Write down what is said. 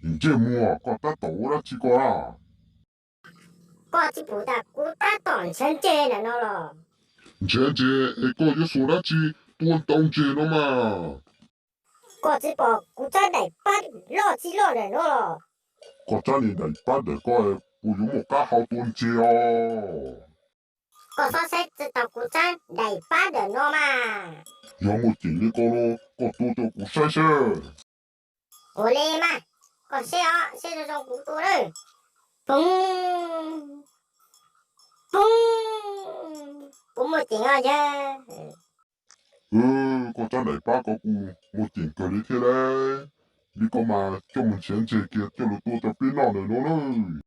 Ntsej muag, koj tab tom ua dab tsi ko na? Koj tsis pom tias kuv tab tom nrhiav ntses ntawm no los? Nrhiav ntses es koj yuav xuas dab tsi tua ntau ntses no mas? Koj tsis pom kuv tsab daim pab loj tsis loj ntawm no los? Koj tsab niag daim pab ntawm koj puas yuav muaj qab hau tua ntses os? Koj txhob saib tsis taus kuv tsab daim pab ntawm no mas. Yog muaj ceem li ko no, koj tua rau kuv saib seb. Ua li mas, koj saib os, saib zoo zoo kuv tua lawm. Pum, pum, puas muaj ceem os yawg? Koj tsab daim pab ko kuj muaj ceem kawg li thiab lauj. Li ko mas coj mus nrhiav ntses kiag coj los tua rau peb noj ntawm no nawb.